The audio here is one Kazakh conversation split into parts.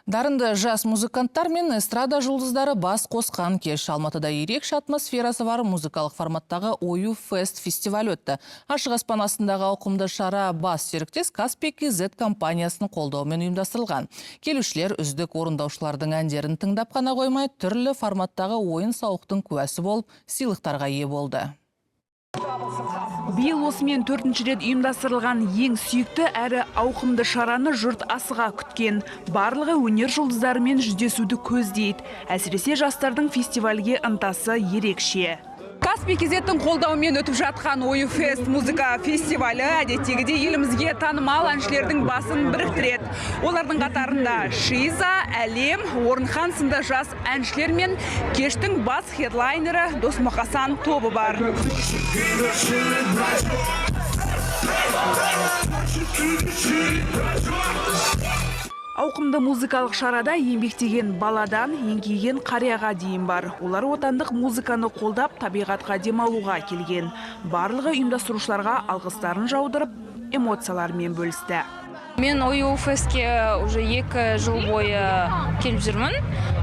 Дарынды жас музыканттар мен эстрада жұлдыздары бас қосқан кеш. Алматыда ерекше атмосферасы бар музыкалық форматтағы «Ою Фест» фестивалі өтті. Ашық аспан астындағы ауқымды шара бас серіктес Каспий KZ компаниясының қолдауымен ұйымдастырылған. Келушілер үздік орындаушылардың әндерін тыңдап қана қоймай, түрлі форматтағы ойын сауықтың куәсі болып, сыйлықтарға ие болды. Биыл осымен төртінші рет ұйымдастырылған ең сүйікті әрі ауқымды шараны жұрт асыға күткен. Барлығы өнер жұлдыздарымен жүздесуді көздейді. Әсіресе жастардың фестивальге ынтасы ерекше. Каспий KZ-тің қолдауымен өтіп жатқан «Ою Фест» музыка фестивалі әдеттегідей елімізге танымал әншілердің басын біріктіреді. Олардың қатарында Шиза, Әлем, Орынхан сынды жас әншілер мен кештің бас хедлайнері Досмұқасан тобы бар. Ауқымды музыкалық шарада еңбектеген баладан еңкейген қарияға дейін бар. Олар отандық музыканы қолдап, табиғатқа демалуға келген. Барлығы ұйымдастырушыларға алғыстарын жаудырып, эмоцияларымен бөлісті. Мен «Ою Фестке» уже 2 жыл бойы келіп жүрмін.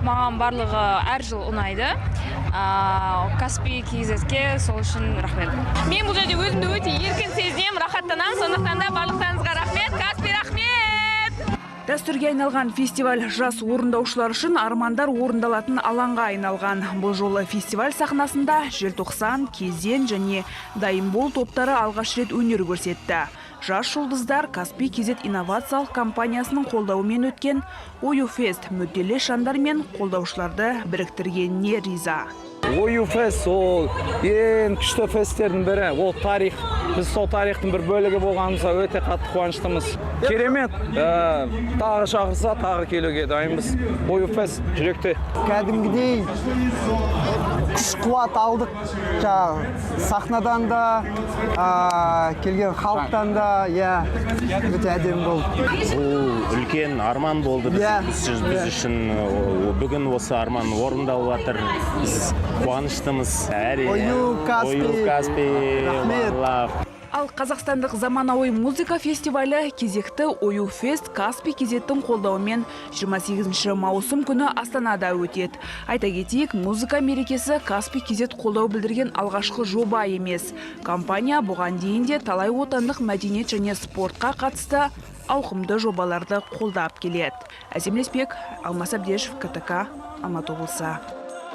Маған барлығы әр жыл ұнайды. Каспий KZ-ке сол үшін рахмет. Мен бұл жерде өзімді өте еркін сезінемін, рахаттанамын, сондықтан да барлықтарыңызға рахмет, Каспий, рахмет! Дәстүрге айналған фестиваль жас орындаушылар үшін армандар орындалатын алаңға айналған. Бұл жолы фестиваль сахнасында Желтоқсан, Кезен және Дайынбол топтары алғаш рет өнер көрсетті. Жас жұлдыздар Каспий KZ инновациялық компаниясының қолдауымен өткен «Ою Фест» мүдделі жандар мен қолдаушыларды біріктіргеніне риза. «Ою Фест» ол ең күшті фесттердің бірі. Ол тарих. Біз сол тарихтың бір бөлігі болғанымызға өте қатты қуаныштымыз. Керемет. Тағы шақырса, тағы келуге дайынбыз. «Ою Фест» жүректе. Кәдімгідей күш қуат алдық жаңағы сахнадан да, келген халықтан да, иә, өте әдемі болды. Бұл үлкен арман болды біз, біз үшін. Бүгін осы арман орындалып жатыр, біз қуаныштымыз, әрине. Ою, Каспий. Ою, Каспий. Рахмет. Love. Ал қазақстандық заманауи музыка фестивалі, кезекті «Ою Фест» Каспий KZ-тің қолдауымен 28 маусым күні Астанада өтеді. Айта кетейік, музыка мерекесі Каспий KZ қолдау білдірген алғашқы жоба емес. Компания бұған дейін де талай отандық мәдениет және спортқа қатысты ауқымды жобаларды қолдап келеді. Әсем Леспек, Алмас Әбдешев, КТК, Алматы облысы.